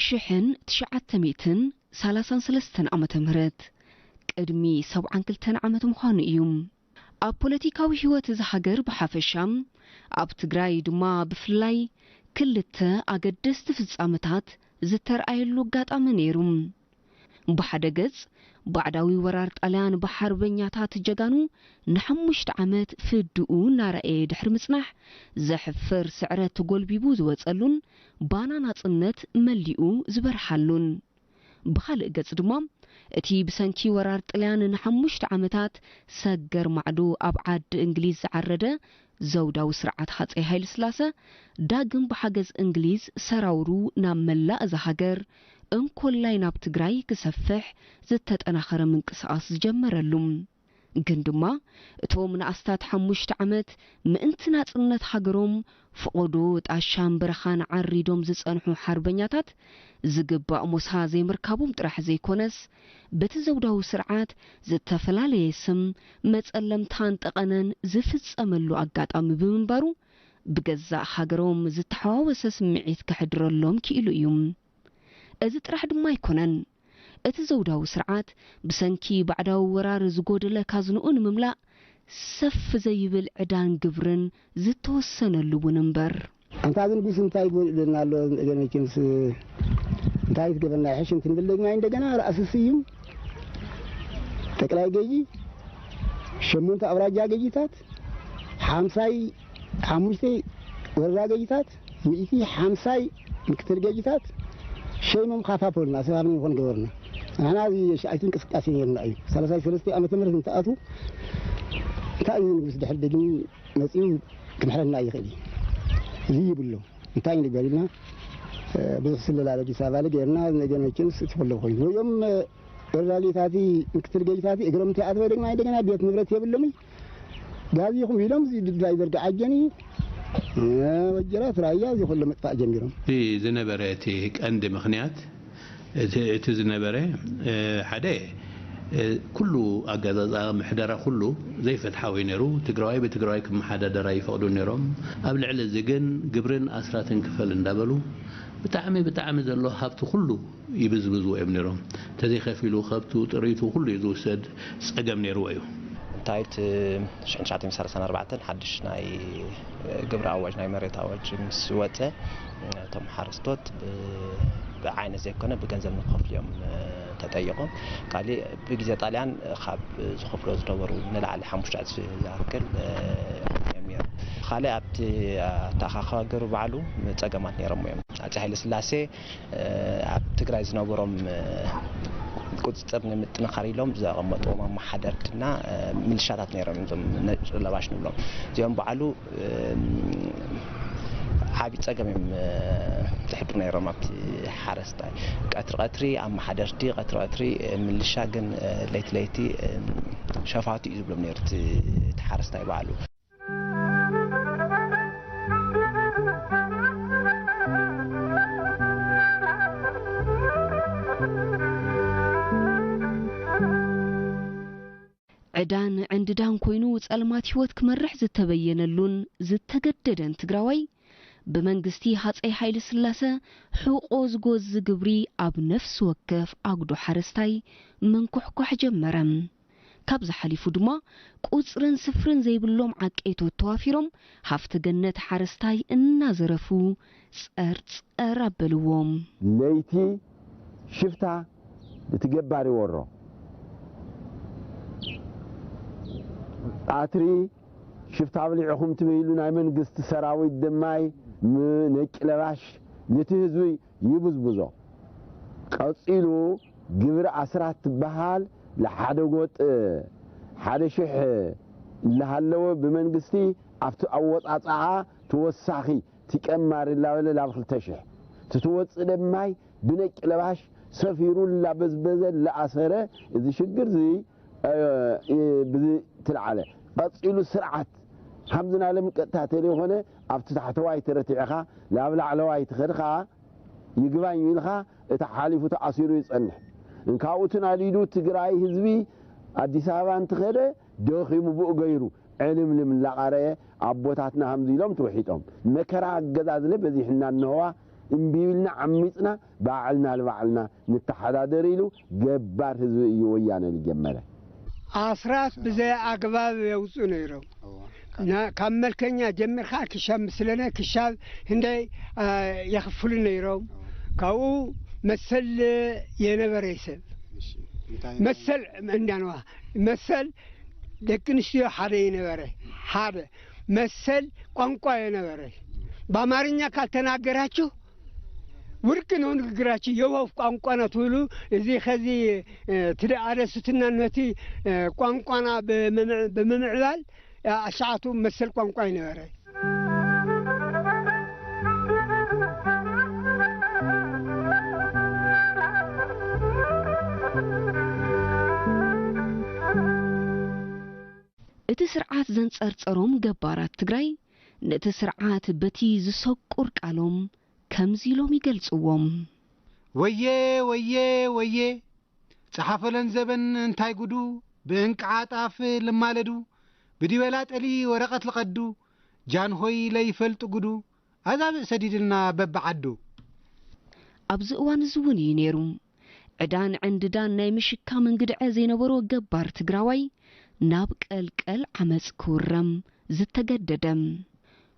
ሽሕን ትሽዓተ ሚእትን ሰላሳን ሰለስተን ዓመተ ምህረት፣ ቅድሚ ሰብዓን ክልተን ዓመት ምዃኑ እዩ። ኣብ ፖለቲካዊ ህይወት እዛ ሃገር ብሓፈሻ፣ ኣብ ትግራይ ድማ ብፍላይ፣ ክልተ ኣገደስቲ ፍጻመታት ዝተርኣየሉ ኣጋጣሚ ነይሩ። ብሓደ ገጽ፣ ባዕዳዊ ወራር ጣልያን ብሓርበኛታት ጀጋኑ ንሓሙሽተ ዓመት ፍድኡ እናረኣየ ድሕሪ ምጽናሕ፣ ዘሕፍር ስዕረት ተጎልቢቡ ዝወጸሉን ባና ናጽነት መሊኡ ዝበርሃሉን። ብኻልእ ገጽ ድማ፣ እቲ ብሰንኪ ወራር ጥልያን ንሓሙሽተ ዓመታት ሰገር ማዕዶ ኣብ ዓዲ እንግሊዝ ዝዓረደ ዘውዳዊ ስርዓት ሃጸይ ሃይለስላሰ፣ ዳግም ብሓገዝ እንግሊዝ ሰራውሩ ናብ መላእ እዛ ሃገር፣ እንኮላይ ናብ ትግራይ ክሰፍሕ ዝተጠናኸረ ምንቅስቓስ ዝጀመረሉ። ግን ድማ፣ እቶም ንኣስታት ሓሙሽተ ዓመት ምእንቲ ናጽነት ሃገሮም ፈቐዶ ጣሻን በረኻን ዓሪዶም ዝጸንሑ ሓርበኛታት፣ ዝግባእ ሞሳ ዘይምርካቦም ጥራሕ ዘይኮነስ፣ በቲ ዘውዳዊ ስርዓት ዝተፈላለየ ስም፣ መጸለምታን ጠቐነን ዝፍጸመሉ ኣጋጣሚ ብምንባሩ፣ ብገዛእ ሃገሮም ዝተሓዋወሰ ስምዒት ከሕድረሎም ክኢሉ እዩ። እዚ ጥራሕ ድማ ኣይኮነን። እቲ ዘውዳዊ ስርዓት ብሰንኪ ባዕዳዊ ወራር ዝጎደለ ካዝንኡ ንምምላእ ሰፍ ዘይብል ዕዳን ግብርን ዝተወሰነሉ እውን እምበር። ኣንታ ግን ጉስ እንታይ ይጎድለና ኣሎ? ነገር መቸምስ እንታይ ትገበና ይሕሽ እንትንብል ደግማ እንደገና ራእሲ ስዩም ጠቅላይ ገዢ፣ ሸሞንተ ኣውራጃ ገዢታት፣ ሓምሳይ ሓሙሽተ ወረዳ ገይታት፣ ሚእቲ ሓምሳይ ምክትል ገይታት ሸይሞም ካፋፈሉና፣ ሰባብን ይኾን ገበርና። ንሕና እዚ ሻይቱ እንቅስቃሴ ነርና እዩ። ሰላሳይ ሰለስተ ዓመተ ምህረት እንትኣቱ፣ እንታይ እዩ ንጉስ ድሕር ደግሚ መጺኡ ክምሕረና ይኽእል እዩ። እዚ ይብሎ። እንታይ ንገሪና፣ ብዙሕ ስለላ ለጊሳ ባለ ገርና፣ ነገ መቸምስ እቲ ኩሎ ኮይኑ። ወዮም ወረዳ ጌታቲ፣ ምክትል ጌታቲ እግሮም ተኣትወ፣ ደግማ እንደገና ቤት ንብረት የብሎም። ጋዚኹም ኢሎም፣ እዚ ድራይቨር ገዓጀኒ፣ ወጀራት ራያ፣ እዚ ኩሉ ምጥፋእ ጀሚሮም። እቲ ዝነበረ፣ እቲ ቀንዲ ምኽንያት፣ እቲ፣ እቲ ዝነበረ፣ እ፣ ሓደ፣ እ፣ ኩሉ ኣገዛዝኣ ምሕደራ ኩሉ ዘይፍትሓዊ ነይሩ። ትግራዋይ ብትግራዋይ ክመሓዳደር ኣይፈቕዱን ነይሮም። ኣብ ልዕሊ እዚ ግን ግብርን ኣስራትን ክፈል እንዳበሉ ብጣዕሚ፣ ብጣዕሚ ዘሎ ሃብቲ ኩሉ ይብዝብዝዎ እዮም ነይሮም። እንተዘይከፊሉ ከብቱ፣ ጥሪቱ ኩሉ እዩ ዝውሰድ፣ ጸገም ነይርዎ እዩ። እንታይ እቲ ሽሕን ትሽዓተ ሚእትን ሰላሳን ኣርባዕተን ሓድሽ ናይ ግብሪ ኣዋጅ፣ ናይ መሬት ኣዋጅ ምስ ወጸ፣ እቶም ሓረስቶት ብ-፣ ብዓይነት ዘይኮነ ብገንዘብ ንክኸፍሉ እዮም ተጠይቖም። ካሊእ ብግዜ ጣልያን ካብ ዝኸፍሎ ዝነበሩ ንላዕሊ ሓሙሽተ ዕጽፊ ዝኣክል እዮም ነይሮም። ካሊእ ኣብቲ ኣተኣኻኽባ ገሩ ባዕሉ ጸገማት ነይሮም እዮም። ኣፄ ሃይለ ስላሴ ኣብ ትግራይ ዝነበሮም ቁፅፅር ንምጥንኻር ኢሎም ዘቐመጥዎም ኣመሓደርትና ምልሻታት ነይሮም እዮም፣ እዞም ነጭ ለባሽ ንብሎም። እዚኦም በዓሉ ዓብዪ ፀገም እዮም ዘሕድሩ ነይሮም ኣብቲ ሓረስታይ። ቀትሪ ቀትሪ ኣመሓደርቲ፣ ቀትሪ ቀትሪ ምልሻ፣ ግን ለይቲ ለይቲ ሸፋቱ እዩ ዝብሎም ነይሩ እቲ፣ እቲ ሓረስታይ በዓሉ። ዕዳን ዕንድዳን ኮይኑ ጸልማት ህይወት ክመርሕ ዝተበየነሉን ዝተገደደን ትግራዋይ፣ ብመንግስቲ ሃጸይ ሃይለ ስላሰ ሕቆ ዝጎዝ ግብሪ ኣብ ነፍሲ ወከፍ ኣጉዶ ሓረስታይ ምንኩሕኳሕ ጀመረ። ካብዚ ሓሊፉ ድማ ቁጽርን ስፍርን ዘይብሎም ዓቀይቶት ተዋፊሮም ሃፍቲ ገነት ሓረስታይ እናዘረፉ ጸርጸር ኣበልዎም። ለይቲ ሽፍታ እቲ ገባር ይወሮ። ቀትሪ ሽፍታ ኣብሊዕኹም ትበይሉ ናይ መንግስቲ ሰራዊት ድማይ ም-፣ ነጭ ለባሽ ነቲ ህዝቢ ይብዝብዞ። ቀጺሉ ግብሪ ኣስራት ትበሃል፣ ንሓደ ጎጥ ሓደ ሽሕ እናሃለወ ብመንግስቲ ኣብቲ ኣወጻጽኣ ተወሳኺ ትጨማሪ እናበለ ናብ ክልተ ሽሕ ትትወጽእ ደማይ ብነጭ ለባሽ ሰፊሩ እናበዝበዘ እናኣሰረ፣ እዚ ሽግር እዚ፣ እ፣ እ፣ ብዚ ትልዓለ። ቀጺሉ ስርዓት ሃምዝና ለም ቀጥታ ተለይኾነ ኣብቲ ታሕተዋይ ተረቲዕኻ ናብ ላዕለዋይ ትኸድኻ ይግባኝ ኢልካ እቲ ሓሊፉ ተኣሲሩ ይጸንሕ። እንካብኡ ትናዲዱ ትግራይ ህዝቢ ኣዲስ ኣበባ እንትኸደ ደኺሙ ብኡ ገይሩ ዕልምልም እናቓረየ ኣቦታትና ሃምዚ ኢሎም ትውሒጦም። መከራ ኣገዛዝለ በዚሕና እንሆዋ እምቢ ኢልና ዓሚፅና ባዕልና ልባዕልና ንተሓዳደር ኢሉ ገባር ህዝቢ እዩ ወያነ ዝጀመረ። ኣስራት ብዘይ ኣግባብ የውፅኡ ነይሮም። ካብ መልከኛ ጀሚርካ ክሻብ ምስለነ ክሻብ ህንደይ የኽፍሉ ነይሮም። ካብኡ መሰል የነበረ ሰብ መሰል እንዳንዋ መሰል ደቂ ኣንስትዮ ሓደ የነበረ ሓደ መሰል ቋንቋ የነበረ። በአማርኛ ካልተናገራችሁ ውድቅ ነው ንግግራችሁ። የወፍ ቋንቋ ነው ትብሉ። እዚ ከዚ ትደኣደሱትና ነቲ ቋንቋና ብምምዕባል ኣሻዓቱ መሰል ቋንቋ ይነበረ። እቲ ስርዓት ዘንጸርጸሮም ገባራት ትግራይ ነቲ ስርዓት በቲ ዝሰቁር ቃሎም ከምዚ ኢሎም ይገልጽዎም። ወየ ወየ ወየ ጸሓፈለን ዘበን እንታይ ጉዱ ብእንቅዓ ጣፍ ልማለዱ ብዲበላ ጠሊ ወረቐት ልቐዱ ጃንሆይ ለይፈልጡ ጉዱ ኣዛብእ ሰዲድልና በብዓዱ። ኣብዚ እዋን እዚ እውን እዩ ነይሩ ዕዳን ዕንድዳን ናይ ምሽካም እንግድዐ ዘይነበሮ ገባር ትግራዋይ ናብ ቀልቀል ዓመፅ ክውረም ዝተገደደ።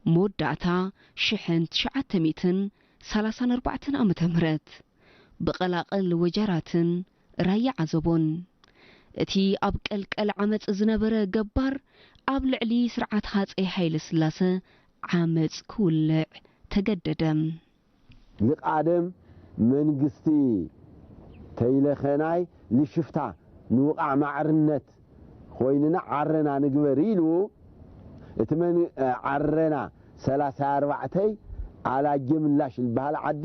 መወዳእታ ሽሕን ትሽዓተ ሚእትን ሰላሳን ኣርባዕተን ዓመተ ምህረት ብቐላቐል ወጀራትን ራያ ዓዘቦን እቲ ኣብ ቀልቀል ዓመፅ ዝነበረ ገባር ኣብ ልዕሊ ስርዓት ሃፀይ ሃይለ ስላሰ ዓመፅ ክውልዕ ተገደደ። ልቃደም መንግስቲ ተይለኸናይ ልሽፍታ ንውቓዕ ማዕርነት ኮይንና ዓረና ንግበር ኢሉ እቲ መን ዓረና ሰላሳ ኣርባዕተይ ኣላጀ ምላሽ ዝበሃል ዓዲ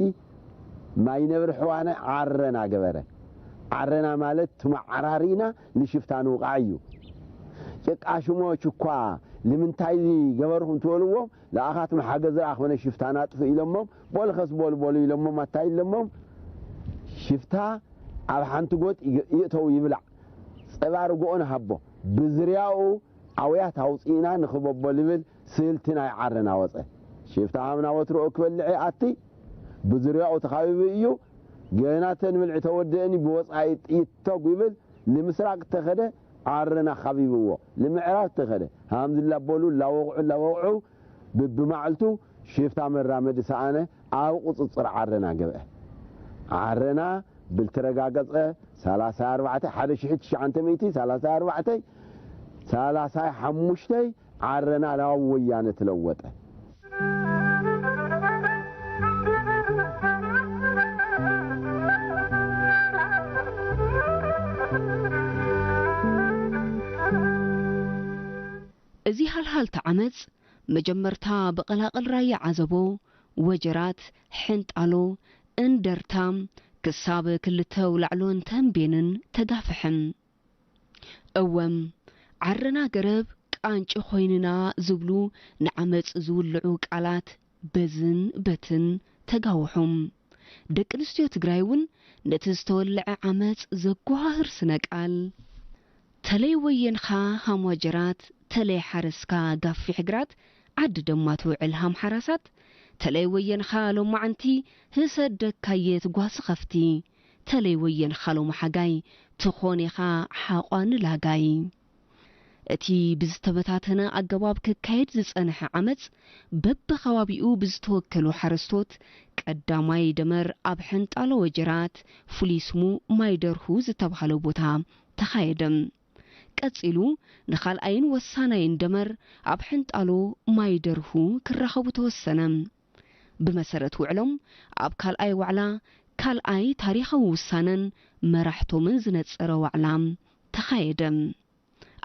ማይ ነብሪ ሕዋነ ዓረና ገበረ። ዓረና ማለት ትመዓራሪና ልሽፍታ ንውቓዕ እዩ። ጭቃ ሽሞች እኳ ልምንታይ ገበርኹም ትበልዎም ለኣኻትም ሓገዝ ረኣኽበነ ሽፍታ ናጥፉ ኢሎሞም በሉ ከስ በሉ በሉ ኢሎሞም ኣታ ኢሎሞም ሽፍታ ኣብ ሓንቲ ጎጥ ይእተው ይብላዕ ጸባ ርግኦ ንሃቦ ብዝርያኡ ኣውያት ኣውፅእና ንኽበቦ ልብል ስልቲ ናይ ዓረና ወፀ። ሽፍታ ሃምና ወትርኡ ክበልዕ ይኣቲ ብዝርያኡ ተኻቢቡ እዩ። ገና ተንብልዒ ተወደእኒ ብወፃኢ ጥይት ተጉ ይብል ንምስራቅ ተኸደ ዓረና ካቢብዎ ንምዕራብ ተኸደ ሃምዚ ላበሉ ላወቕዑ ላወቕዑ ብብማዕልቱ ሽፍታ መራመዲ ሰኣነ ኣብ ቁፅፅር ዓረና ገብአ። ዓረና ብልተረጋገፀ ሰላሳ ኣርባዕተ ሓደ ሽሕ ትሽዓተ ሚእቲ ሰላሳ ኣርባዕተ ሰላሳ ሓሙሽተ ዓረና ናብ ወያነ ተለወጠ። እዚ ሃልሃልቲ ዓመፅ መጀመርታ ብቐላቕል ራያ ዓዘቦ፣ ወጀራት፣ ሕንጣሎ፣ እንደርታ ክሳብ ክልተ ውላዕሎን ተንቤንን ተጋፍሐ። እወ ዓረና ገረብ ቃንጪ ኮይንና ዝብሉ ንዓመጽ ዝውልዑ ቃላት በዝን በትን ተጋውሖም። ደቂ ኣንስትዮ ትግራይ እውን ነቲ ዝተወልዐ ዓመጽ ዘጓሃህር ስነ ቃል ተለይ ወየንኻ ሃም ዋጀራት ተለይ ሓረስካ ጋፊሕ ግራት ዓዲ ደማ ትውዕል ሃም ሓራሳት ተለይ ወየንኻ ሎማዓንቲ ህሰደካየት ጓሲ ኸፍቲ ተለይ ወየንኻ ሎሚ ሓጋይ ትኾን ኢኻ ሓቋኒ ላጋይ። እቲ ብዝተበታተነ ኣገባብ ክካየድ ዝጸንሐ ዓመጽ በብኸባቢኡ ብዝተወከሉ ሓረስቶት ቀዳማይ ደመር ኣብ ሕንጣሎ ወጀራት ፍሉይ ስሙ ማይ ደርሁ ዝተባህለ ቦታ ተኻየደ። ቀጺሉ ንኻልኣይን ወሳናይን ደመር ኣብ ሕንጣሎ ማይ ደርሁ ክራኸቡ ተወሰነ። ብመሰረት ውዕሎም ኣብ ካልኣይ ዋዕላ ካልኣይ ታሪኻዊ ውሳነን መራሕቶምን ዝነጸረ ዋዕላ ተኻየደ።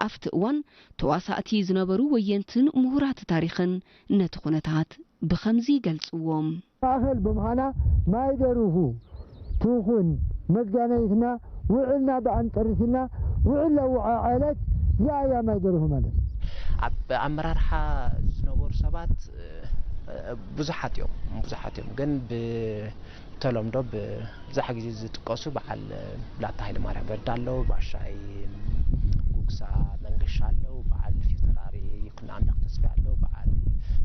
ኣብቲ እዋን ተዋሳእቲ ዝነበሩ ወየንትን ምሁራት ታሪኽን ነቲ ኩነታት ብኸምዚ ይገልጽዎ። ማእኸል ብምዃና ማይ ደርሁ ትኹን መጋነይትና ውዕልና ብኣን ጨሪስና ውዕል ለውዖ ዕለት እዚኣ እያ ማይ ደርሁ ማለት። ኣብ ኣመራርሓ ዝነበሩ ሰባት ብዙሓት እዮም ብዙሓት እዮም ግን ብ ተለምዶ ብብዝሕ ግዜ ዝጥቀሱ በዓል ብላታ ሃይለማርያም ረዳ ኣለዉ፣ ባሻይ ጉግሳ መንገሻ ኣለዉ፣ በዓል ፊውተራሪ ይኩኖኣምላክ ተስፋይ ኣለዉ፣ በዓል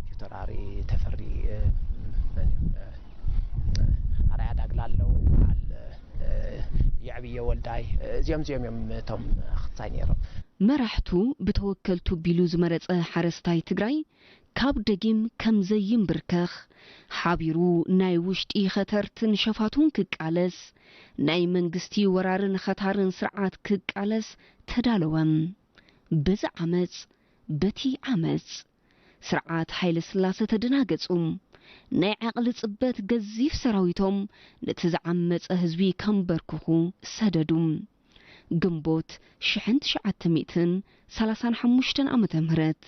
ፊውተራሪ ተፈሪ መን እዮም? ዳይ እዚኦም እዚኦም እዮም እቶም ክታይ ነይሮም። መራሕቱ ብተወከልቱ ቢሉ ዝመረጸ ሓረስታይ ትግራይ ካብ ደጊም ከም ዘይንብርከኽ ሓቢሩ ናይ ውሽጢ ኸተርትን ሸፋቱን ክቃለስ፣ ናይ መንግስቲ ወራርን ኸታርን ስርዓት ክቃለስ ተዳለወ። በዚ ዓመጽ፣ በቲ ዓመጽ፣ ስርዓት ሃይለ ስላሰ ተደናገጹ። ናይ ዓቕሊ ጽበት ገዚፍ ሰራዊቶም ነቲ ዝዓመጸ ህዝቢ ከንበርክኹ ሰደዱ። ግንቦት ሽሕን ትሽዓተ ሚእትን ሰላሳን ሓሙሽተን ዓመተ ምህረት፣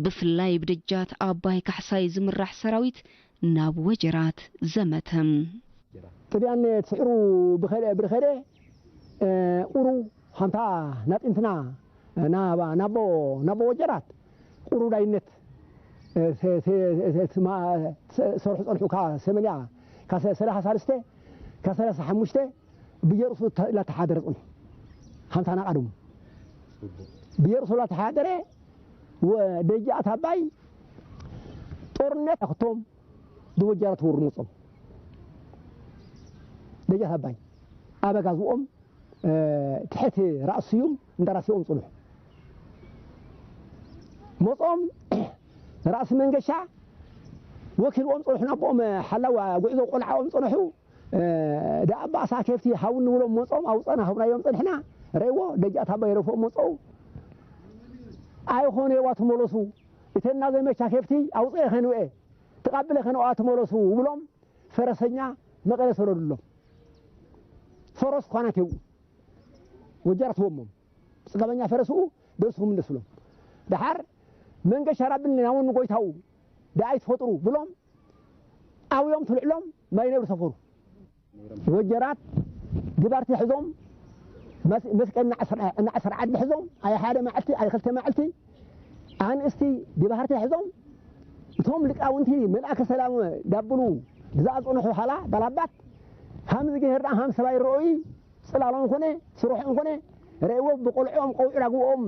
ብፍላይ ብደጃት ኣባይ ካሕሳይ ዝምራሕ ሰራዊት ናብ ወጀራት ዘመተ። ጥልያን ስዕሩ ብኸደ ብርኸደ ቁሩ ሓምታ ናጢንትና ናባ ናቦ ናቦ ወጀራት ቁሩ ዳይነት ሰርሑ ጸንሑ ካ ሰመንያ ካ ሰላሳ ሳልስተ ካ ሰላሳ ሓሙሽተ ብየርሱ ላተሓደረ ጽንሑ ሓምታ ናቃድሙ ብየርሱ ላተሓደረ ደጃት ኣባይ ጦርነት ኣክቶም ብወጀራት ወሩ መጾም ደጃት ኣባይ ኣበጋዝኦም ትሕቲ ራእሲ ስዩም እንዳራሲኦም ጽንሑ መጾም ራእሲ መንገሻ ወኪልዎም ጽንሑ ናብኦም ሓላዋ ጉዕዞ ቆልዓኦም ጽንሑ ደኣባእሳ ከብቲ ሃው ንብሎም መጾም ኣውፀና ሃብናዮም ጽንሕና ረእዎ ደጃት ኣባይ ረፍኦም መጸው ኣይኾነ የዋ ትመለሱ እተና ዘመቻ ከብቲ ኣውፀ ከንውኤ ትቃብለ ከነዋ ትመለሱ ብሎም ፈረሰኛ መቐለ ሰደዱሎም ፈረስ ኳናት የብኡ ወጀራት ወሞም ጽጋበኛ ፈረስኡ ደርሱ ክምለስሎም ደሓር መንገሻ ራብኒ ናወኒ ጎይታኡ ደኣይ ትፈጥሩ ብሎም ኣውዮም ትልዕሎም ማይ ነብሪ ሰፈሩ ወጀራት ግባርቲ ሕዞም መስቀል እናዕሰር ዓዲ ሕዞም ኣይ ሓደ መዓልቲ ኣይ ክልተ መዓልቲ ኣንእስቲ ግባርቲ ሕዞም እቶም ልቃውንቲ መልኣከ ሰላም ዳብሉ ብዝኣ ዝጸንሑ ሃላ ባላባት ሃምዚ ገሄር ደኣ ሃም ሰብኣይ ረኦይ ጽላሎም ኮነ ስርሖም ኮነ ረእዎ ብቆልዕኦም ቆውዑ ዳግብኦም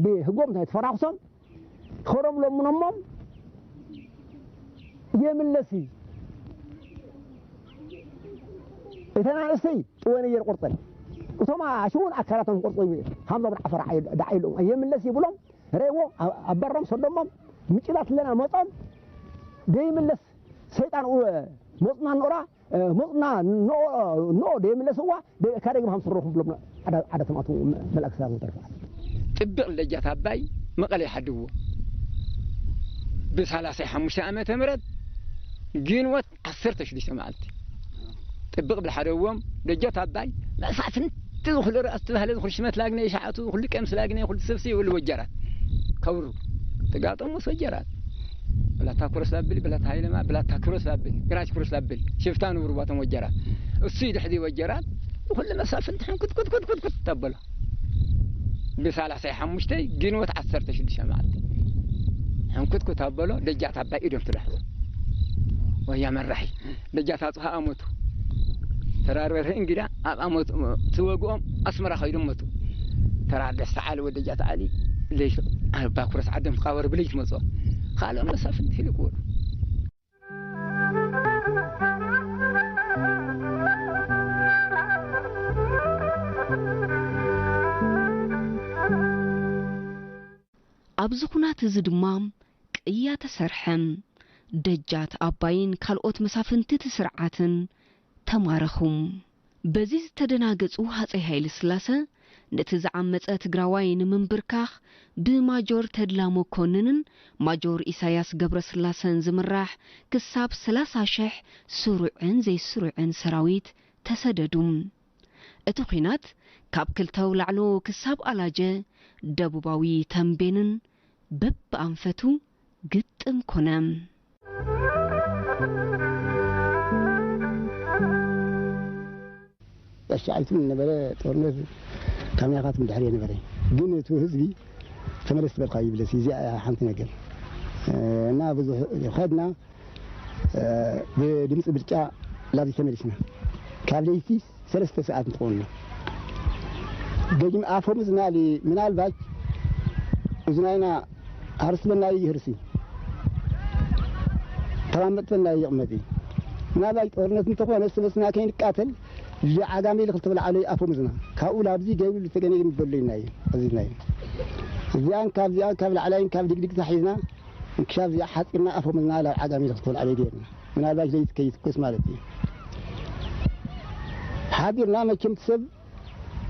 ብህጎም ተፈራኽሶም ኸሮም ለምኖሞም የምለሲ እተን ኣንእስተይ ጥወነ እየ ዝቆርፀን እቶም ኣሽውን ኣካላቶም ቆርፀ ሃምዞም ዓፈር ዳዓይሎም የምለስ ይብሎም ረእዎ ኣብ በሮም ሰዶሞም ምጭላት ኣለና መፆም ደይምለስ ሰይጣን መፅና ንኦራ መፅና ንኦ ደይምለስዋ ካደግም ሃምስረኹም ብሎም ዓዳቶም ኣትዉ መልኣክ ሰላም ተርፋ ጥብቕ ለጃት ኣባይ መቐለ ይሓድዎ ብሳላሳይ ሓሙሽተ ዓመተ ምህረት ግንቦት ዓሰርተ ሽዱሽተ መዓልቲ ጥብቕ ብልሓደዎም ደጃት ኣባይ መሳፍንቲ ዝኹሉ ርኣስ ተባህለ ዝኹሉ ሽመት ላግነ ይሸዓቱ ዝኹሉ ቀምስ ላግነ ይኹሉ ሰብሲ ይብሉ ወጀራት ከብሩ ተጋጠሙ ምስ ወጀራት ብላታ ኩረስ ላብል ብላታ ሃይለማ ብላታ ክሮስ ላብል ግራጅ ክሮስ ላብል ሽፍታ ንብሩ ባቶም ወጀራት እሱ ይድሕዚ ወጀራት ዝኹሉ መሳፍንቲ ሕንኩት ኩት ኩት ኩት ኩት ተበሎ ብሳላሳይ ሓሙሽተ ግንቦት ዓሰርተ ሽዱሽተ መዓልቲ ሕንኩትኩት ኣበሎ ደጃት ኣባይ ኢዶም ትደሕቦ ወያ መራሒ ደጃት ኣጽሃ ኣሞቱ ተራር በርሀ እንግዳ ኣብ ኣሞት ትወግኦም ኣስመራ ከይዶም መቱ ተራር ደስታ ዓሊ ወደጃት ዓሊ ለይት ኣባ ኩረስ ዓደም ትቃወር ብለይት መጾ ካልኦም መሳፍንቲ ሂልክዎ ኣብዚ ኹናት እዚ ድማ ቅያ ተሰርሐ። ደጃት ኣባይን ካልኦት መሳፍንቲ እቲ ስርዓትን ተማረኹ። በዚ ዝተደናገጹ ሃጸይ ሃይለስላሰ፣ ነቲ ዝዓመጸ ትግራዋይ ንምንብርካኽ ብማጆር ተድላ መኮንንን ማጆር ኢሳያስ ገብረስላሰን ዝምራሕ ክሳብ ሰላሳ ሽሕ ስሩዕን ዘይስሩዕን ሰራዊት ተሰደዱ። እቲ ኲናት ካብ ክልተ ኣውላዕሎ ክሳብ ኣላጀ፣ ደቡባዊ ተምቤንን በብኣንፈቱ ግጥም ኮነ። ተሻዒቱ ነበረ ጦርነት ካብ ናይኻትኩም ድሕሪ ነበረ ግን እቲ ህዝቢ ተመለስ ትበልካ ይብለስ እዚኣ ሓንቲ ነገር እና ብዙሕ ከድና ብድምፂ ብልጫ ላዚ ተመሊስና ካብ ለይቲ ሰለስተ ሰዓት እንትኸውን ደጊም ኣፎም ዝናሊ ምናልባት እዝናይና ኣርስበና ይህርሲ ተባመጥበና ይቕመጢ ምናልባት ጦርነት እንተኾነ ስበስና ከይንቃተል እዚ ዓጋመ ኢሉ ክልተ ብላዕለይ ኣፈሙዝና ካብኡ ላብዚ ገይሩ ዝተገነ ግን በለይና እዩ። ኣዚዝና እዩ። እዚኣን ካብዚኣን ካብ ላዕላይን ካብ ድግድግ ተሒዝና ክሻብ እዚኣ ሓፂርና ኣፈሙዝና ላብ ዓጋመ ኢሉ ክልተ ብላዕለይ ገይርና። ምናልባሽ ዘይትከይትኩስ ማለት እዩ። ሓዲርና መቸም ሰብ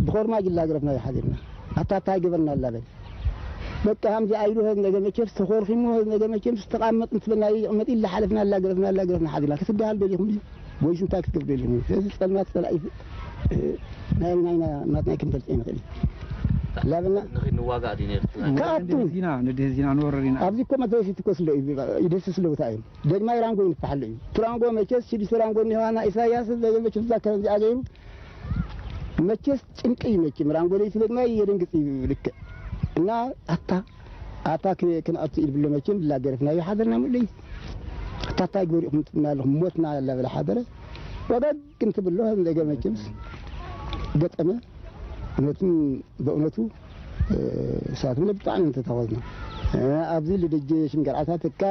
ብኾርማጅ ላገረፍና እዩ ሓዲርና። ኣታታ ይገበርና ኣላ በል። በቃ ሃምዚ ኣይዱ ሀዝ ነገ መቸም ዝተኾርኺሙ ሀዝ ነገ መቸም ዝተቓመጥ እንትበልና ይቕመጥ ኢላ ሓለፍና ላገረፍና ላገረፍና ሓዲርና። ክትበሃል ደሊኹም ድዩ? ወይ ሽንታ ክትገብር ደሊኹም? እዚ ጸልማት ጸላኢ፣ እ፣ ናይ፣ ናይ፣ ናይ፣ ናትና ክንገልጽ ኣይንኽእል። ላበልና ንኺድ ንዋጋእ ድዩ ነይሩ? ከኣቱ። ንድህዝ ኢና፣ ንድህዝ ኢና፣ ንወረር ኢና። ኣብዚ እኮ መትረፊ ትኮስ ኣሎ እዩ፣ ይደስስ ኣሎ ቦታ እዩ። ደግማይ ራንጎ ይንፋሓሉ እዩ። ትራንጎ መቸስ፣ ሽዱሽተ ራንጎ እኒሆ፣ ኣና ኢሳያስ፣ ደገ መቸስ እዛ ከረን እዚኣ ገይሩ። መቸስ ጭንቂ እዩ መቸም። ራንጎ ለይቲ ደግማይ የደንግጽ እዩ ልክዕ። እና ኣታ፣ ኣታ ክ-፣ ክንኣቱ ኢሉ ብሎ መቸም፣ ብላ ገረፍናዮ ሓደርና ምለይ። ኣታ እንታይ ግበሩ ኢኹም ትብልና ኣለኹም፣ ሞትና ኣላ በለ ሓደረ። ወገግ እንትብሎ፣ ደገ መቸምስ ገጠመ። እውነቱን በእውነቱ፣ እ፣ እሳት ብለ ብጣዕሚ እንተታወዝና። እ፣ ኣብዚ ልደጀ ሽንገርዓታት እካ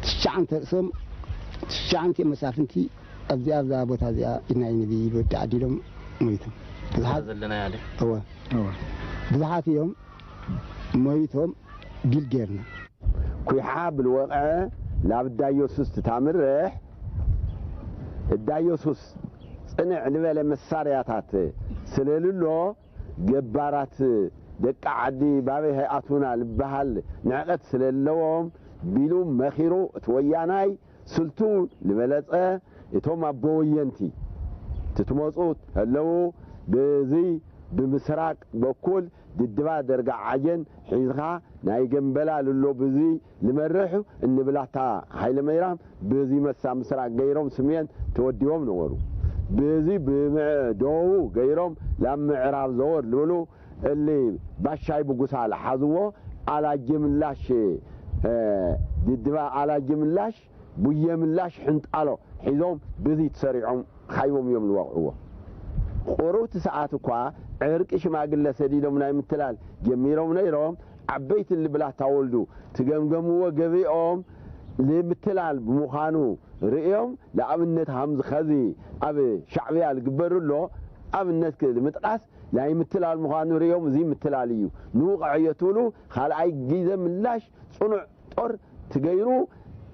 ትሽዓንተ ርእሶም፣ ትሽዓንተ መሳፍንቲ ኣብዚ ኣብዛ ቦታ እዚኣ ኢና ንቢ ወዲ ዓዲሎም ሞይቶም። ብዙሓት ዘለናያ ድዩ? እወ። እወ። ብዙሓት እዮም ሞይቶም ዲል ጌርና። ኩይሓ ብልወቕዐ ላብ እዳ ኢየሱስ ትታምርሕ፣ እዳ ኢየሱስ ጽንዕ ልበለ መሳርያታት ስለልሎ፣ ገባራት ደቂ ዓዲ ባበይ ሃይኣቱና ልበሃል ንዕቐት ስለለዎም፣ ቢሉ መኺሩ እቲ ወያናይ ስልቱ ልበለጸ እቶም ኣቦ ወየንቲ ትትመጹ ተለዉ፣ ብዚ ብምስራቅ በኩል ድድባ ደርጋ ዓጀን ሒዝኻ ናይ ገምበላ ልሎ ብዚ ልመርሕ እንብላታ ሃይለ መይራም ብዚ መሳ ምስራቅ ገይሮም ስሜን ተወዲቦም ነበሩ። ብዚ ብምዕ-፣ ደዉ ገይሮም ላብ ምዕራብ ዘወር ልብሉ እሊ ባሻይ ብጉሳ ልሓዝዎ ኣላጀ ምላሽ፣ እ፣ ድድባ ኣላጀ ምላሽ ቡየ ምላሽ ሕንጣሎ ሒዞም ብዚ ተሰሪዖም ሓይቦም እዮም ዝወቕዕዎ። ቁሩብ እቲ ሰዓት እኳ ዕርቂ ሽማግለ ሰዲዶም ናይ ምትላል ጀሚሮም ነይሮም። ዓበይቲ ልብላታ ወልዱ ትገምገምዎ ገቢኦም ንምትላል ብምዃኑ ርእዮም። ንኣብነት ሃምዚ ኸዚ ኣብ ሻዕብያ ዝግበር ኣሎ ኣብነት ንምጥቃስ ናይ ምትላል ምዃኑ ርእዮም። እዚ ምትላል እዩ ንውቕዕ እዮ ትብሉ። ካልኣይ ግዜ ምላሽ ጽኑዕ ጦር ትገይሩ።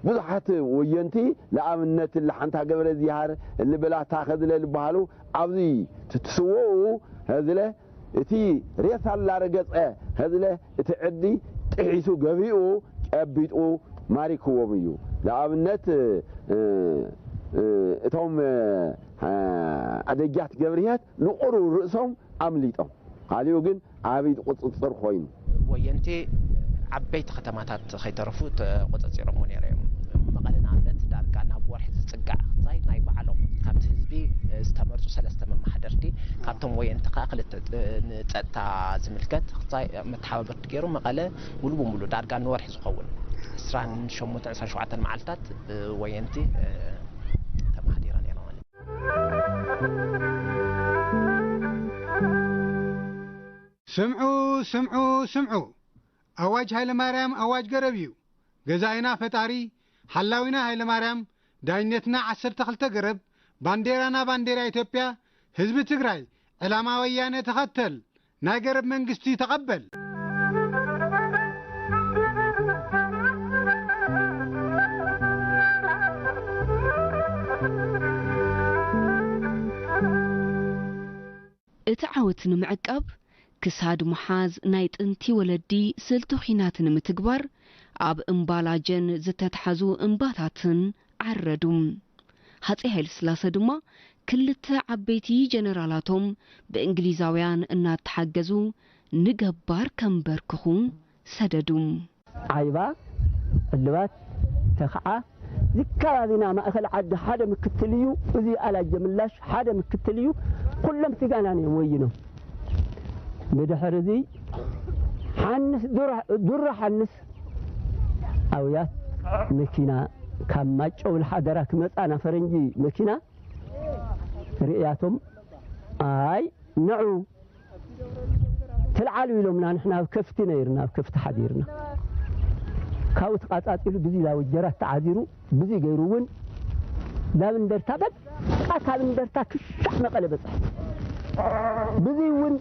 ብዙሓት ወየንቲ ንኣብነት እሊ ሓንታ ገብረ እግዚኣብሔር እሊ ብላታ ኸዝለ ዝበሃሉ ኣብዚ ትትስወኡ ኸዝለ እቲ ሬሳ ላረገጸ ኸዝለ እቲ ዕዲ ጥሒሱ ገቢኡ ጨቢጡ ማሪክዎም እዩ። ንኣብነት፣ እ፣ እ፣ እቶም፣ እ፣ ኣደጃት ገብርሄት ንቑሩ ርእሶም ኣምሊጦም። ካሊኡ ግን ኣብ ኢድ ቁጽጽር ኮይኑ። ወየንቲ ዓበይቲ ከተማታት ኸይተረፉ ተቖጻጺሮምዎ ነይሮም እዮም። መቐለ ንኣብነት ዳርጋ ናብ ወርሒ ዝጽጋዕ ክታይ ናይ ባዕሎም ካብቲ ህዝቢ ዝተመርጹ ሰለስተ መማሓደርቲ፣ ካብቶም ወየንቲ ከኣ ክልተ፣ ንጸጥታ ዝምልከት ክታይ መተሓባበርቲ ገይሩ መቐለ ሙሉ ብሙሉ ዳርጋ ንወርሒ ዝኸውን ዕስራን ሸሞንተን ዕስራን ሸውዓተን መዓልታት ብወየንቲ ተማሕዲራ ነይራ ማለት እዩ። ስምዑ፣ ስምዑ፣ ስምዑ! ኣዋጅ ሃይለማርያም ኣዋጅ ገረብ እዩ። ገዛኢና ፈጣሪ፣ ሓላዊና ሃይለማርያም፣ ዳኝነትና ዓሰርተ ክልተ ገረብ፣ ባንዴራና ባንዴራ ኢትዮጵያ፣ ህዝቢ ትግራይ፣ ዕላማ ወያነ ተኸተል፣ ናይ ገረብ መንግስቲ ተቐበል። እቲ ዓወት ንምዕቃብ፣ ክሳድ ምሓዝ ናይ ጥንቲ ወለዲ ስልቲ ኲናት ንምትግባር፣ ኣብ እምባላጀን ዝተታሕዙ እምባታትን ዓረዱ። ሃጸይ ሃይለስላሰ ድማ ክልተ ዓበይቲ ጀነራላቶም ብእንግሊዛውያን እናተሓገዙ ንገባር ከንበርክኹ ሰደዱ። ዓይባ፣ ዕልባት፣ ተኽዓ፣ እዚ ከባቢና ማእኸል ዓዲ ሓደ ምክትል እዩ። እዚ ኣላጀ ምላሽ ሓደ ምክትል እዩ። ኩሎም ስጋናን እዮም ወይኖም። ብድሕሪ እዚ ሓንስ፣ ዱራ፣ ዱራ ሓንስ ኣውያት መኪና ካብ ማጨው ልሓደራ ክመጻና ፈረንጂ መኪና ርእያቶም፣ ኣይ ንዑ ትልዓሉ ኢሎምና፣ ንሕና ኣብ ከፍቲ ነይርና፣ ኣብ ከፍቲ ሓዲርና። ካብኡ ተቓጻጺሉ ብዚ ላብ ጀራት ተዓዚሩ፣ ብዚ ገይሩ እውን ላብ እንደርታ በቃ ካብ እንደርታ ክሻዕ መቐለ በጽሐ። ብዚ እውን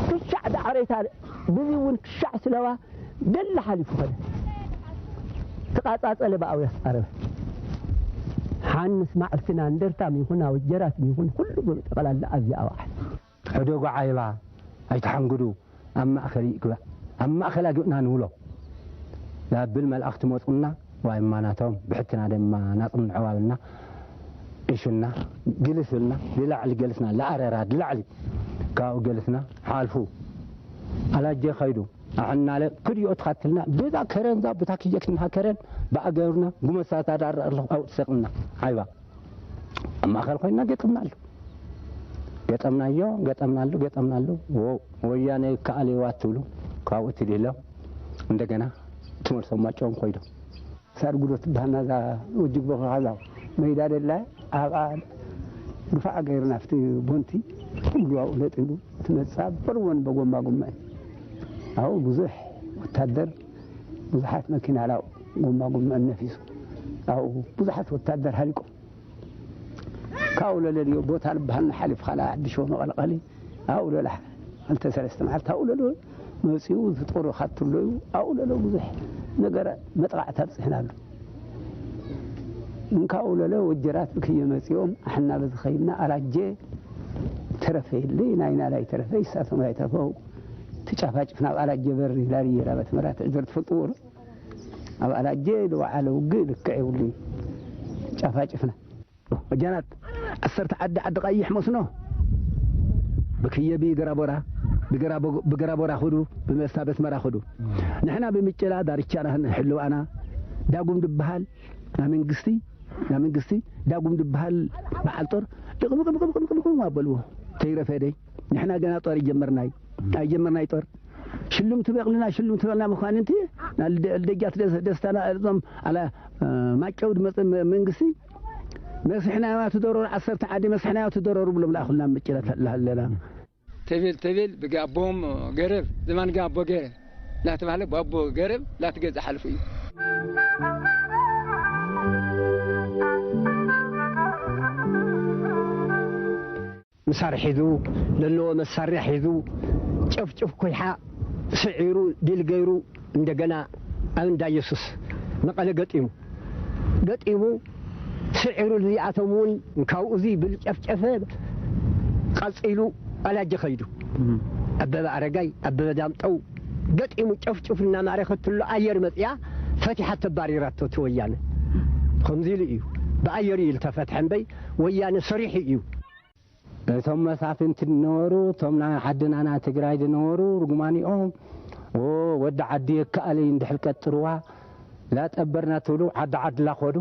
ክሻዕ ዳዕሬታ፣ ብዚ እውን ክሻዕ ስለዋ ደላ ሓሊፉ ኸደ። ተቓጻጸለ ብኣውያስ ዓረብ። ሓንስ ማዕርትና እንደርታም ይኹን ኣውጀራትም ይኹን ኩሉ ብጠቕላላ ኣብዚኣ ወዓለ። ሕደጉ ዓይባ ኣይትሓንግዱ፣ ኣብ ማእከል ይግባእ፣ ኣብ ማእከል ኣግብእና ንብሎ። ላብል መልኣኽቲ መጹና፣ ዋይ እማናቶም ብሕትና ድማ ናጽም ንዕዋብና፣ እሽና፣ ግልስልና፣ ልላዕሊ ገልስና፣ ለኣረራ ልላዕሊ፣ ካብኡ ገልስና፣ ሓልፉ። ኣላጀ ኸይዱ፣ ኣሕናለ ክድዮ ትኻትልና፣ ብዛ ከረን ዛ፣ ብታ ክየክልና ከረን፣ ብኣገርና፣ ጉመሳታ ዳር ኣለኹ፣ ኣብኡ ትሰቕልና፣ ዓይባ። ኣብ ማእከል ኮይና ገጠምናሉ። ገጠምናዮ፣ ገጠምናሉ፣ ገጠምናሉ። ወ-፣ ወያነ ይከኣል እዩ ኣትብሉ፣ ካብኡ ትልሂሎም። እንደገና ትመልሶም ማጨዎም ኮይዶም። ሳርጉዶ ትበሃልና እዛ ወጅግ በኸ ካዛው መይዳ ደላ ኣብኣ ግፋዕ ገይርና ኣብቲ ቦንቲ ኩሉ ኣብኡ ለጢሉ ትመጽእ በርወን በጎማ ጎማ እዩ። ኣብኡ ብዙሕ ወታደር ብዙሓት መኪና ላው ጎማ ጎማ ነፊሱ ኣብኡ ብዙሓት ወታደር ሃሊቆም። ካብኡ ለለልዮ ቦታ ልበሃልና ሓሊፍካ ላ ዓዲ ሸው መቐልቐሊ ኣብኡ ለላ ክልተ ሰለስተ መዓልቲ ኣብኡ ለሎ መጺኡ ዝጦሩ ካትሎ እዩ። ኣብኡ ለሎ ብዙሕ ነገር መጥቓዕቲ ኣብጽሕናሉ። እንካኡ ለለ ወጀራት ብክየ መጺኦም ኣሕና በዚ ኸይድና ኣላጀ ተረፈ የለ ናይና ላይ ተረፈ ይሳቶም ላይ ተረፈው ትጫፋጭፍ ናብ ኣላጀ በሪ ላልየ ላበት መራት ዕዘር ትፈልጥዎ ዶ? ኣብ ኣላጀ ዝወዓለ ውግእ ልክዕ የብሉን። ጫፋጭፍና። ወጃናት ዓሰርተ ዓዲ ዓዲ ቀይሕ መስኖ ብክየ ብገራቦራ ብገራቦ-፣ ብገራቦራ ኹዱ ብመስታ በስመራ ኹዱ። ንሕና ብምጭላ ዳርቻና ህልዋና ዳጉም ድበሃል ናይ መንግስቲ ናይ መንግስቲ ዳጉም ድበሃል በዓል ጦር ልቕምቕምቕምቕምቕም ኣበልዎ። ተይረፈ ደይ ንሕና ገና ጦር ይጀመርናይ ኣይጀመርናይ ጦር ሽሉም ትበቕልና ሽሉም ትበቕልና ምዃን እንቲ ደጃት ደስ-፣ ደስታና እዞም ኣላ ማጨው ድመጽእ መ-፣ መንግስቲ መስሕናዮ ትደረሩ ዓሰርተ ዓዲ መስሕናዮ ትደረሩ ብሎም ለኣኹልና ምጭላት ኣለና። ተቤል ተቤል ብጋቦም ገረብ ዘማን ጋቦ ገረብ ላተባህለ ባቦ ገረብ ላትገዛ ሓልፉ እዩ። ምሳር ሒዙ ለለዎ መሳርያ ሒዙ ጨፍጭፍ ኮይሓ ስዒሩ ድል ገይሩ እንደገና ኣብ እንዳ ኢየሱስ መቐለ ገጢሙ ገጢሙ ስዒሩ እዚኣቶም እውን ካብኡ እዚ ብልጨፍጨፈ ቀፂሉ ኣላጀ ከይዱ ኣበበ ኣረጋይ ኣበበ ዳምጠው ገጢሙ ጨፍጭፍ እናማረኸትሉ ኣየር መፅያ ፈቲሓ ተባሪራቶ እቲ ወያነ ከምዚ ኢሉ እዩ ብኣየር እዩ ዝተፈትሐ እምበይ ወያነ ሰሪሑ እዩ። እቶም መሳፍንቲ ዝነበሩ እቶም ናይ ዓድና ናይ ትግራይ ዝነበሩ ርጉማኒኦም ኦ ወዲ ዓዲ የከኣለይ እንድሕር ቀጥርዋ ላጠበርና ትብሉ ዓዲ ዓዲ ላኸዱ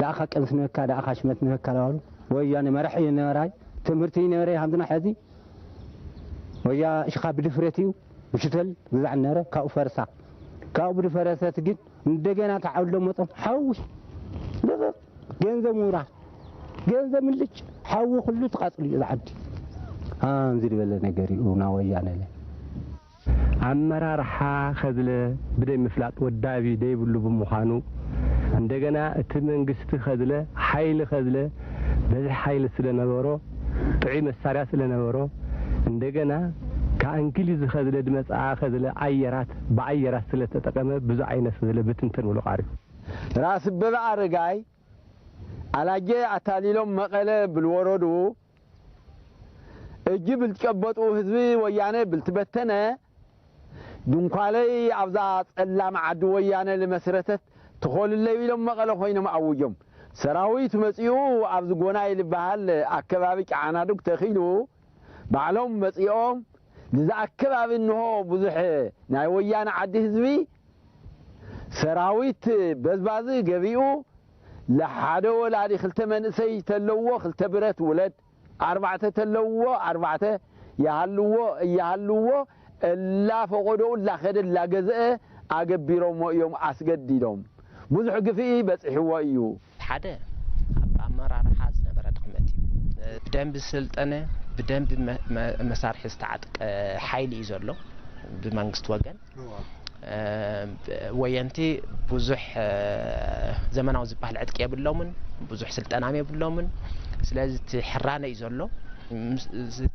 ደኣኻ ቅንስ ንበካ ደኣኻ ሽመት ንበካ ላበሉ ወያነ መራሒ እዩ ነበራይ ትምህርቲ ይነበረ ሃምዝና ሕዚ ወያ ሽኻ ብድፍረት እዩ ብሽተል ግዛዕ ነበረ ካብኡ ፈርሳ ካብኡ ብድፈረሰት ግን እንደገና ተዓብሎም መጾም ሓዊ ገንዘብ ምውራድ ገንዘብ ምልጭ ሓዊ ኩሉ ተቃጽሉ እዩ ዝዓዲ ኣንዚ ዝበለ ነገር እዩ ናብ ወያነ ኣመራርሓ ከዝለ ብደይ ምፍላጥ ወዳቢ ደይብሉ ብምዃኑ እንደገና እቲ መንግስቲ ከዝለ ሓይሊ ከዝለ በዝሒ ሓይሊ ስለነበሮ ጥዑይ መሳርያ ስለነበሮ እንደገና ካብ እንግሊዝ ከዝለ ዝመፅኣ ከዝለ ኣየራት ብኣየራት ስለተጠቀመ ብዙ ዓይነት ከዝለ ብትንትን ብሎ ቀርዩ። ራስ በበ ኣረጋይ ኣላጀ ኣታሊሎም መቐለ ብልወረዱ እጅ ብልጨበጡ ህዝቢ ወያነ ብልትበተነ ድንኳለይ ኣብዛ ጸላም ዓዲ ወያነ ልመስረተት ትኾልለይ ኢሎም መቐለ ኮይኖም ኣውጆም። ሰራዊት መጺኡ ኣብዚ ጎናይ ልበሃል ኣከባቢ ጨዓናዱግ ተኺሉ ባዕሎም መጺኦም ንዚ ኣከባቢ እንሆ ብዙሕ ናይ ወያነ ዓዲ ህዝቢ ሰራዊት በዝባዚ ገቢኡ ለሓደ ወላዲ ክልተ መንእሰይ ተለዎ ክልተ ብረት ውለድ ኣርባዕተ ተለዎ ኣርባዕተ ይሃልዎ እይሃልዎ እላ ፈቆዶኡ እላ ከደ እላ ገዝአ ኣገቢሮሞ እዮም ኣስገዲዶም ብዙሕ ግፍኢ በፂሕዎ እዩ። ሓደ ኣብ ኣመራርሓ ዝነበረ ድኽመት እዩ። ብደንቢ ዝሰልጠነ ብደንቢ መሳርሒ ዝተዓጥቀ ሓይሊ እዩ ዘሎ ብመንግስቲ ወገን። ወየንቲ ብዙሕ ዘመናዊ ዝበሃል ዕጥቂ የብሎምን፣ ብዙሕ ስልጠና የብሎምን። ስለዚ እቲ ሕራነ እዩ ዘሎ።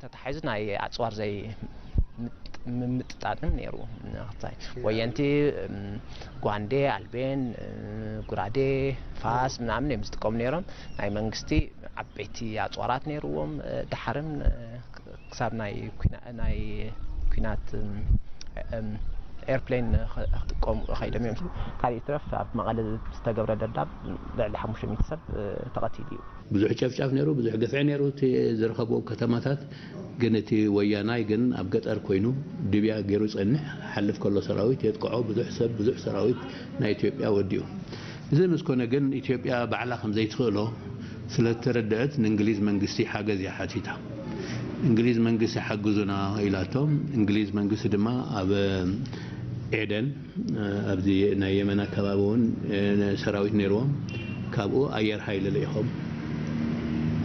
ተታሒዙ ናይ ኣፅዋር ዘይ ምምጥጣጥም ነይሩ። ወየንቲ ጓንዴ፣ ኣልቤን፣ ጉራዴ፣ ፋስ ምናምን እዮም ዝጥቀሙ ነይሮም። ናይ መንግስቲ ዓበይቲ ኣፅዋራት ነይርዎም። ድሓርም ክሳብ ናይ ኩናት ኤርፕሌን ክጥቀሙ ከይዶም እዮም። ካልእ ትረፍ ኣብ መቐለ ዝተገብረ ደብዳብ ልዕሊ ሓሙሽተ ሚእቲ ሰብ ተቐቲሉ እዩ። ብዙሕ ጨፍጫፍ ነይሩ፣ ብዙሕ ግፍዒ ነይሩ። እቲ ዝረኸብዎም ከተማታት ግን እቲ ወያናይ ግን ኣብ ገጠር ኮይኑ ድብያ ገይሩ ጸንሕ ሓልፍ ከሎ ሰራዊት የጥቅዖ። ብዙሕ ሰብ፣ ብዙሕ ሰራዊት ናይ ኢትዮጵያ ወዲኡ። እዚ ምስ ኮነ ግን ኢትዮጵያ ባዕላ ከም ዘይትኽእሎ ስለ እተረደአት ንእንግሊዝ መንግስቲ ሓገዝ እያ ሓቲታ። እንግሊዝ መንግስቲ ሓግዙና ኢላቶም። እንግሊዝ መንግስቲ ድማ ኣብ ኤደን ኣብዚ ናይ የመን ኣከባቢ እውን ሰራዊት ነይርዎም። ካብኡ ኣየር ሃይል ልኢኾም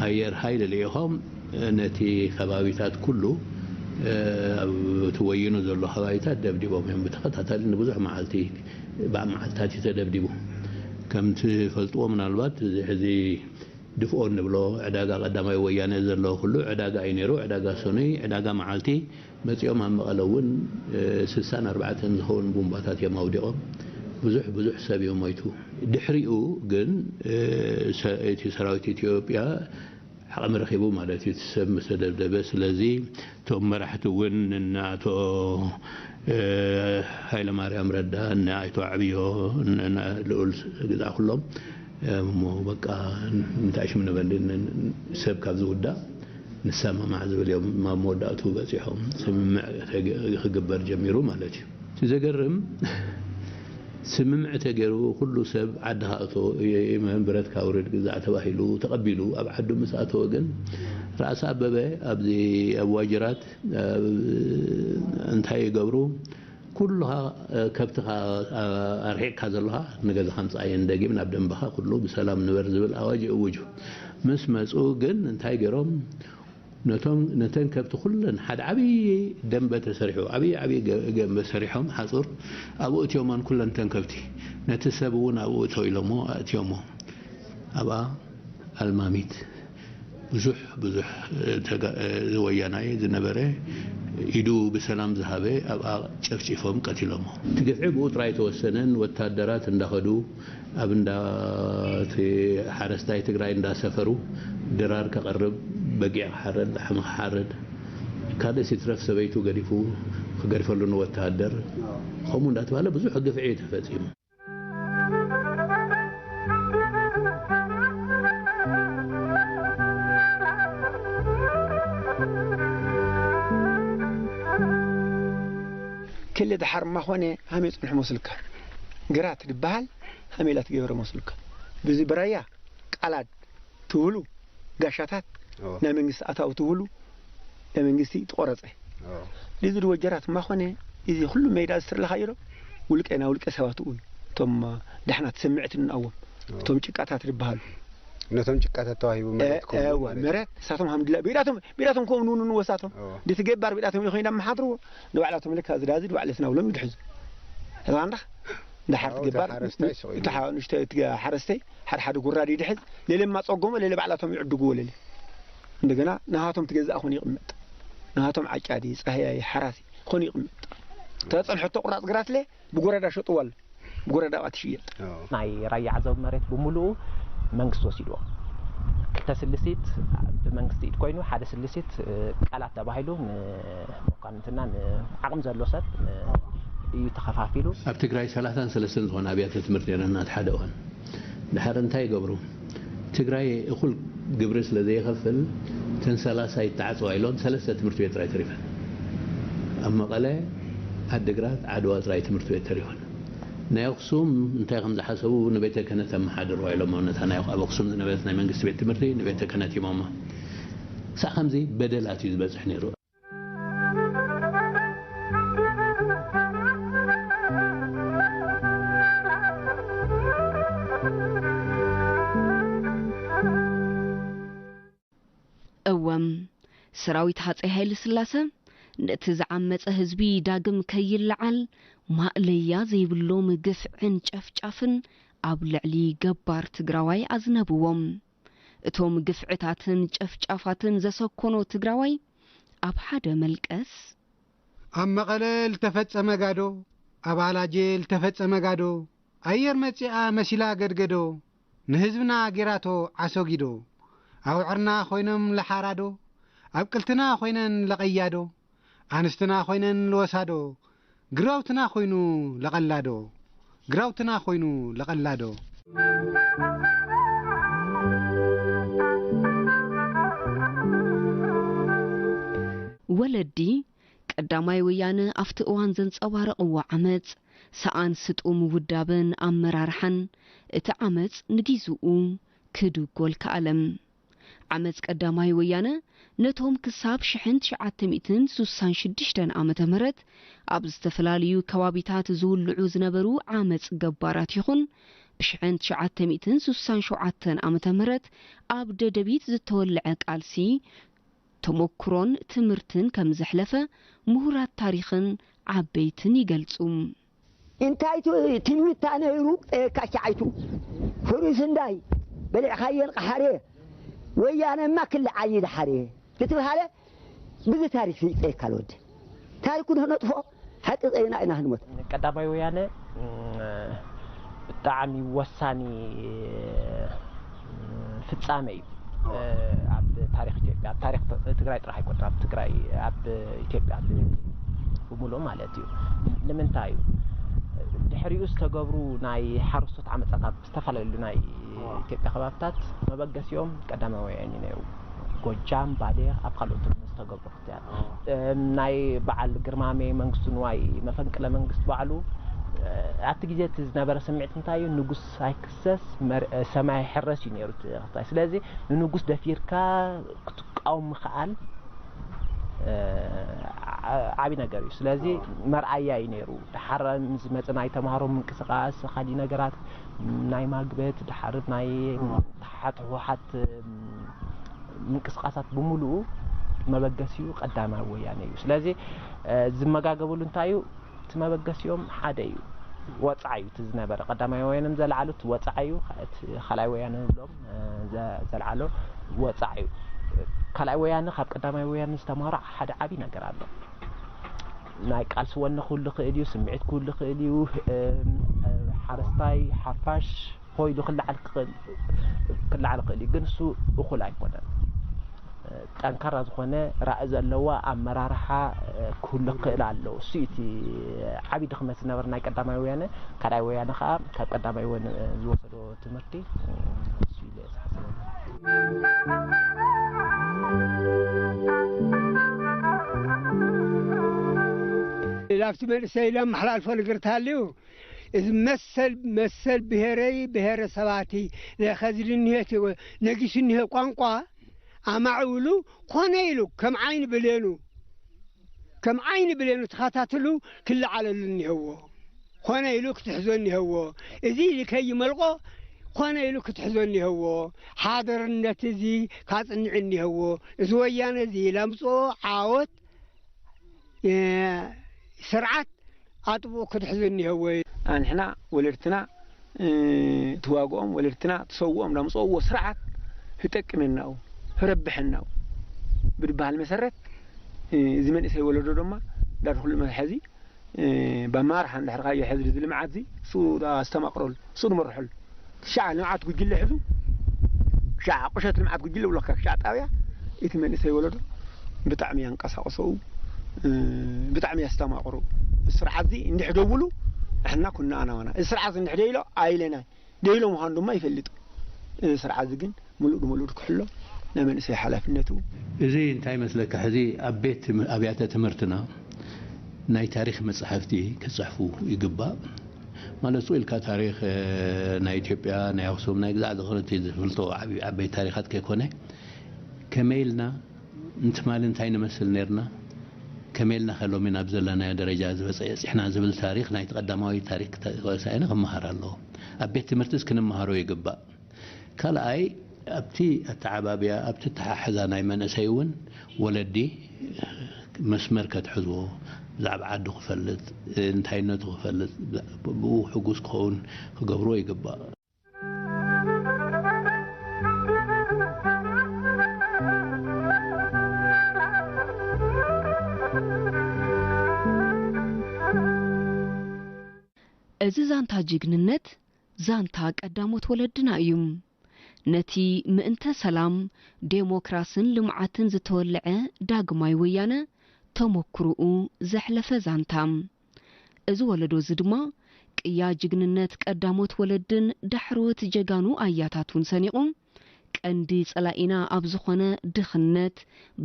ኣየር ሃይል ልኢኾም ነቲ ከባቢታት ኩሉ ኣብ እቲ ወይኑ ዘሎ ከባቢታት ደብዲቦም እዮም። ብተኸታታሊ ንብዙሕ መዓልቲ ብመዓልታት እዩ ተደብዲቡ። ከም ትፈልጥዎ ምናልባት እዚ ሕዚ ድፍኦ እንብሎ ዕዳጋ ቀዳማይ ወያነ ዘሎ ኩሉ ዕዳጋ እዩ ነይሩ። ዕዳጋ ሰኑይ፣ ዕዳጋ መዓልቲ መፂኦም ኣብ መቐለ እውን ስሳን ኣርባዕተን ዝኸውን ቡምባታት እዮም ኣውዲቖም። ብዙሕ ብዙሕ ሰብ እዩ ሞይቱ። ድሕሪኡ ግን እቲ ሰራዊት ኢትዮጵያ ዓቕሚ ረኺቡ ማለት እዩ፣ እቲ ሰብ ምስ ተደብደበ። ስለዚ እቶም መራሕቲ እውን እነ ኣቶ ሃይለማርያም ረዳ፣ እነ ኣይቶ ዓብዮ፣ እነ ልኡል ግዛእ ኩሎም እሞ በቃ እንታይ ሽም ንበል ሰብ ካብ ዝውዳእ ንሰማማዕ ዝብል እዮም ኣብ መወዳእቱ በፂሖም። ስምምዕ ክግበር ጀሚሩ ማለት እዩ። እቲ ዘገርም ስምምዕ ተገይሩ ኩሉ ሰብ ዓድኻ እቶ ብረትካ ውርድ ግዛዕ ተባሂሉ ተቐቢሉ ኣብ ዓዱ ምስ ኣተወ ግን ራእሲ ኣበበ ኣብዚ ኣብ ዋጅራት እንታይ ይገብሩ? ኩሉኻ ከብትኻ ኣርሒቕካ ዘለኻ ንገዛኻ ምፅኣየን ደጊም ናብ ደንበኻ ኩሉ ብሰላም ንበር ዝብል ኣዋጅ ይእውጁ። ምስ መፁ ግን እንታይ ገይሮም? ነቶም ነተን ከብቲ ኩለን ሓደ ዓብዪ ደንበ ተሰሪሑ ዓብዪ ዓብዪ ገንበ ሰሪሖም ሓፁር ኣብኡ እትዮመን ኩለን ተን ከብቲ ነቲ ሰብ እውን ኣብኡ እቶ ኢሎሞ ኣእትዮሞ ኣብኣ ኣልማሚት ብዙሕ ብዙሕ ወያናይ ዝነበረ ኢዱ ብሰላም ዝሃበ ኣብኣ ጨፍጪፎም ቀቲሎሞ። እቲ ግፍዒ ብኡ ጥራይ ተወሰነን ወታደራት እንዳኸዱ ኣብ እንዳ እቲ ሓረስታይ ትግራይ እንዳሰፈሩ ድራር ከቕርብ በጊዕ ክሓረድ ላሕሚ ክሓረድ ካልእ ሲትረፍ ሰበይቱ ገዲፉ ክገድፈሉ ንወተሃደር ከምኡ እንዳተባሃለ ብዙሕ ግፍዒ እዩ ተፈፂሙ። ክሊ ድሓር ማኾነ ሃመይ ጽንሑ መስልካ ግራት ድበሃል ሃሜላ ትገበረ መስሉካ። ብዚ ብራያ ቃላት ትብሉ ጋሻታት ናይ መንግስቲ ኣታዊ ትብሉ ናይ መንግስቲ ትቆረጸ እዚ ድወጀራት ማኾነ እዚ ኩሉ ሜዳ ዝተርለኻዮ ዶ ውልቀ ና ውልቀ ሰባት እውን እቶም ዳሕና ትሰምዕት ንኣዎም እቶም ጭቃታት ዝበሃሉ ነቶም ጭቃታት ተዋሂቡ መሬት ክህቡ ማለት እዩ። መሬት እሳቶም ሃምድላ ቢራቶም ቢራቶም ከምኡ ንውኑ ንወሳቶም እዎ። ድቲ ገባር ቢራቶም ይኾይና መሓድርዎ ንባዕላቶም ልካ ዝዳዚ ንባዕለትና ብሎም ይድሕዙ። ህዝባንዳ እንዳ ሓርቲ ኣዎ፣ ገባር ሓረስታይ ስቕ ኢሉ። እታ ሓ- ንእሽቶ እቲ ገ- ሓረስተይ ሓደ ሓደ ጉራድ ይድሕዝ ሌለ ማፀጎሞ ሌለ ባዕላቶም ይዕድግዎ ሌለ እንደገና ንሃቶም ትገዛእ ኾን ይቕመጥ ንሃቶም ዓጫዲ ፀህያይ ሓራሲ ኾን ይቕመጥ ተፀንሐቶ ቁራፅ ግራትለ ብጎረዳ ሸጥዋል ብጎረዳ ባ ትሽየጥ ናይ ራያ ዓዘብ መሬት ብምሉኡ መንግስቲ ወሲድዎ ክልተ ስልሲት ብመንግስቲ ኢድ ኮይኑ ሓደ ስልሲት ቃላት ተባሂሉ ንመኳንንትና ንዓቕም ዘሎ ሰብ እዩ ተኸፋፊሉ ኣብ ትግራይ ሰላሳን ሰለስተን ዝኾነ ኣብያተ ትምህርቲ ነርና እቲ ሓደ እዋን ድሓር እንታይ ይገብሩ ትግራይ እኹል ግብሪ ስለ ዘይኸፍል እተን ሰላሳ ይተዓፅዋ ኢሎም ሰለስተ ትምህርቲ ቤት ጥራይ ተሪፈን ኣብ መቐለ ዓድግራት ዓድዋ ጥራይ ትምህርቲ ቤት ተሪፈን ናይ ኣክሱም እንታይ ከም ዝሓሰቡ ንቤተ ክህነት ኣመሓድርዋ ኢሎም ነታ ናይ ኣብ ኣክሱም ዝነበረት ናይ መንግስቲ ቤት ትምህርቲ ንቤተ ክህነት ሂቦማ ክሳዕ ከምዚ በደላት እዩ ዝበፅሕ ነይሩ እወ ሰራዊት ሃፀይ ሃይለስላሰ ነቲ ዝዓመጸ ህዝቢ ዳግም ከይለዓል ማእለያ ዘይብሎም ግፍዕን ጨፍጫፍን ኣብ ልዕሊ ገባር ትግራዋይ ኣዝነብዎም። እቶም ግፍዕታትን ጨፍጫፋትን ዘሰኮኖ ትግራዋይ ኣብ ሓደ መልቀስ፣ ኣብ መቐለ ልተፈጸመ ጋዶ፣ ኣብ ኣላጄ ልተፈጸመ ጋዶ፣ ኣየር መጺኣ መሲላ ገድገዶ፣ ንህዝብና ጌራቶ ዓሶጊዶ፣ ኣውዕርና ኮይኖም ለሓራዶ፣ ኣብ ቅልትና ኮይነን ለቐያዶ፣ ኣንስትና ኮይነን ልወሳዶ፣ ግራውትና ኮይኑ ለቐላዶ፣ ግራውትና ኮይኑ ለቐላዶ። ወለዲ ቀዳማይ ወያነ ኣብቲ እዋን ዘንጸባረቕዎ ዓመጽ፣ ሰኣን ስጡም ውዳበን ኣመራርሓን፣ እቲ ዓመጽ ንጊዝኡ ክድጎል ከኣለ። ዓመጽ ቀዳማይ ወያነ ነቶም ክሳብ ሽሕን ትሽዓተ ሚእትን ስሳን ሽዱሽተን ዓመተ ምህረት ኣብ ዝተፈላለዩ ከባቢታት ዝውልዑ ዝነበሩ ዓመጽ ገባራት ይኹን፣ ብሽሕን ትሽዓተ ሚእትን ስሳን ሸውዓተን ዓመተ ምህረት ኣብ ደደቢት ዝተወልዐ ቃልሲ፣ ተሞክሮን ትምህርትን ከም ዘሕለፈ ምሁራት ታሪኽን ዓበይትን ይገልጹ። እንታይ ቱ ትንቢታ ነይሩ ጠየካ ሻዓይቱ ፍሩስ እንዳይ በሊዕኻየን ቃሓርየ ወያነማ ክልዓል እዩ ድሓርየ ክትብሃለ ብዚ ታሪክ ይጠየካ ልወዲ ታሪኩ ንክነጥፎ ሓቂ ቀይና ኢና ክንሞት ቀዳማይ ወያነ እም፣ ብጣዕሚ ወሳኒ እም፣ ፍጻመ እዩ እ፣ ኣብ ታሪክ ኢትዮጵያ ኣብ ታሪክ ት- ትግራይ ጥራሕ ኣይኮነ ኣብ ትግራይ ኣብ ኢትዮጵያ ብ- ብምሉእ ማለት እዩ ንምንታይ እዩ ድሕሪኡ ዝተገብሩ ናይ ሓረስቶት ዓመፃታት ዝተፈላለዩ ናይ ኢትዮጵያ ከባብታት መበገሲኦም ቀዳማውያን እዩ ነይሩ ጎጃም ባሌ ኣብ ካልኦት ዝተገብሩ ናይ በዓል ግርማሜ መንግስቱ ንዋይ መፈንቅለ መንግስት ባዕሉ ኣብቲ ግዜ እቲ ዝነበረ ስምዒት እንታይ እዩ ንጉስ ኣይክሰስ ሰማይ ሕረስ እዩ ነይሩ ክታይ ስለዚ ንንጉስ ደፊርካ ክትቃወም ምክኣል ዓብይ ነገር እዩ ስለዚ መርኣያ እዩ ነይሩ ድሓር ዝመፀ ናይ ተምሃሮ ምንቅስቃስ ካሊእ ነገራት ናይ ማግበት ድሓር ናይ ተሓት ህወሓት ምንቅስቃሳት ብምሉኡ መበገሲኡ ቀዳማዊ ወያነ እዩ። ስለዚ ዝመጋገቡሉ እንታይ እዩ? እቲ መበገሲኦም ሓደ እዩ። ወፅዓ እዩ እቲ ዝነበረ ቀዳማይ ወያነ ዘልዓሉ እቲ ወፅዓ እዩ። እቲ ካልኣይ ወያነ ንብሎም ዘልዓሎ ወፅዓ እዩ። ካልኣይ ወያነ ካብ ቀዳማይ ወያነ ዝተምሃሮ ሓደ ዓብዪ ነገር ኣሎ። ናይ ቃልሲ ወነ ክህሉ ይኽእል እዩ፣ ስምዒት ክህሉ ይኽእል እዩ፣ ሓረስታይ፣ ሓፋሽ፣ ሆ ኢሉ ክለዓል ክኽእል ክለዓል ክኽእል እዩ ግን እሱ እኹል ኣይኮነን ጠንካራ ዝኾነ ራእ ዘለዋ ኣመራርሓ ክህሉ ክኽእል ኣለዎ እሱ እቲ ዓብዪ ድኽመት ዝነበረ ናይ ቀዳማይ ወያነ ካልኣይ ወያነ ከዓ ካብ ቀዳማይ ወያነ ዝወሰዶ ትምህርቲ እሱ ኢለ ዝሓስበሉ ላብቲ መንእሰይ ኢለ ኣመሓላልፎ ነገር ተሃልዩ እዚ መሰል መሰል ብሄረይ ብሄረሰባቲ ለኸዚ ልንሄት ነጊሱ እኒሀ ቋንቋ ኣማዕብሉ ኮነ ኢሉ ከም ዓይኒ ብሌኑ ከም ዓይኒ ብሌኑ ተኸታትሉ ክለዓለሉ እኒሀዎ ኮነ ኢሉ ክትሕዞ እኒሀዎ እዚ ኢሉ ከይመልቆ ኮነ ኢሉ ክትሕዞ እኒሀዎ ሓደርነት እዚ ካፅንዕ እኒሀዎ እዚ ወያነ እዚ ላምፅኦ ዓወት ስርዓት ኣጥብቑ ክትሕዙ እኒሀዎ እዩ። ኣንሕና ወለድትና ትዋግኦም ወለድትና ትሰውኦም ዳምፀእዎ ስርዓት ህጠቅመናኡ ህረብሐናኡ ብድበሃል መሰረት እዚ መንእሰይ ወለዶ ድማ ዳር ኩሉ መትሐዚ ብኣመራርሓ እንድሕር ካዮ ሕዚ እዚ ልምዓት እዚ እሱ ኣስተማቕረሉ እሱ ድመርሐሉ ክሻዕ ልምዓት ጉጅለ ሕዙ ክሻዕ ቁሸት ልምዓት ጉጅለ ብሎካ ክሻዕ ጣብያ እቲ መንእሰይ ወለዶ ብጣዕሚ ያንቀሳቅሰው ብጣዕሚ ያስተማቅሩ ስርዓት እዚ እንድሕ ደውሉ እሕና ኩና ኣናዋና እዚ ስርዓት እዚ እንድሕ ደይሎ ኣይለና ደይሎ ምዃኑ ድማ ይፈልጥ እዚ ስርዓት እዚ ግን ምሉእ ንሙሉእ ክሕሎ ናይ መንእሰይ ሓላፍነቱ እዚ እንታይ መስለካ ሕዚ ኣብ ቤት ትም- ኣብያተ ትምህርትና ናይ ታሪክ መፅሓፍቲ ክፅሕፉ ይግባእ ማለት ስቕ ኢልካ ታሪክ እ፣ ናይ ኢትዮጵያ ናይ ኣክሱም ናይ ግዛዕ ዝኾነ እቲ ዝፍልጦ ዓብይ ዓበይ ታሪካት ከይኮነ ከመይ ኢልና ንትማሊ እንታይ ንመስል ነርና ከመይ ኢልና ከ ሎሚ ናብ ዘለናዮ ደረጃ ዝበፀ የፅሕና ዝብል ታሪክ ናይቲ ቀዳማዊ ታሪክ ተወሳኢና ክመሃር ኣለዎ ኣብ ቤት ትምህርትስ ክንመሃሮ ይግባእ ካልኣይ ኣብቲ ኣተዓባብያ ኣብቲ ኣተሓሕዛ ናይ መንእሰይ እውን ወለዲ መስመር ከትሕዝዎ፣ ብዛዕባ ዓዱ ክፈልጥ፣ እንታይነቱ ክፈልጥ፣ ብኡ ሕጉስ ክኸውን ክገብርዎ ይግባእ። እዚ ዛንታ ጅግንነት ዛንታ ቀዳሞት ወለድና እዩ። ነቲ ምእንተ ሰላም፣ ዴሞክራስን ልምዓትን ዝተወልዐ ዳግማይ ወያነ ተመኩሮኡ ዘሕለፈ ዛንታ። እዚ ወለዶ እዚ ድማ ቅያ ጅግንነት ቀዳሞት ወለድን ዳሕሮት ጀጋኑ ኣያታቱን ሰኒቑ፣ ቀንዲ ጸላኢና ኣብ ዝኾነ ድኽነት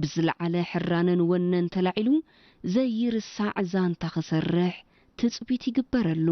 ብዝለዓለ ሕራነን ወነን ተላዒሉ ዘይርሳዕ ዛንታ ክሰርሕ ትጽቢት ይግበረሉ።